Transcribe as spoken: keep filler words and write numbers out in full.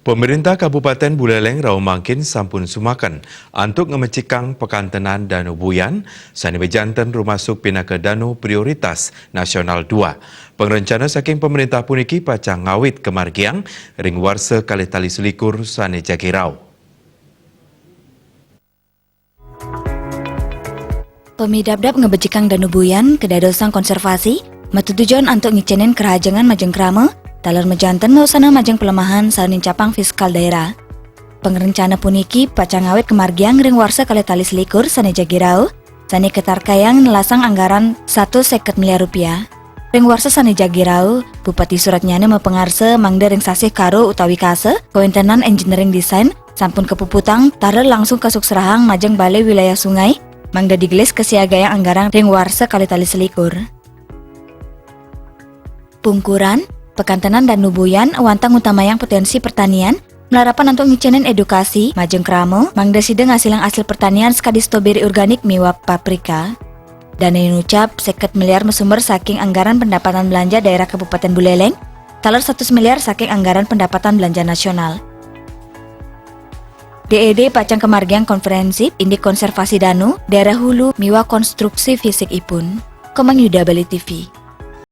Pemerintah Kabupaten Buleleng rau mangkin sampun sumaken antuk ngemecikang pekantenan Danu Buyan sane bejanten rumasuk pinaka danu prioritas nasional dua. Pangrencana saking pemerintah puniki pacang ngawit kemargiang ring warsa kalih tali selikur sane jagi rau. Pemidabdab ngebecikang Danu Buyan kadadosang konservasi, matetujon antuk ngicenin kerahajengan majeng krama, taler majanten mausana majeng pelemahan sane nincapang fiskal daerah. Pangrencana puniki pacang ngawit kemargiang ring warsa kalih tali selikur sane jagi rau, sane katarkayang nelasang anggaran satus seket miliar rupiah. Ring warsa sane jagi rau, Bupati Suratnyana mapangarsa mangda ring sasih Karo utawi Kasa, kawentenan engineering design sampun kapuputang taler langsung kasukserahang majeng Balai Wilayah Sungai, mangda digelis kasiagayang anggaran ring warsa kalih tali selikur. Pungkuran, pekantenan Danu Buyan wantah ngutamayang potensi pertanian, malarapan antuk ngicenin edukasi majeng krama, mangda sida ngasilang asil pertanian sakadi stroberi organik miwah paprika. Dana inucap seket miliar masumber saking anggaran pendapatan belanja daerah Kabupaten Buleleng, taler satus miliar saking anggaran pendapatan belanja nasional. D E D pacang kamargiang konferensi indik konservasi danu, daerah hulu miwah konstruksi fisik ipun. Komang Yuda, Bali T V.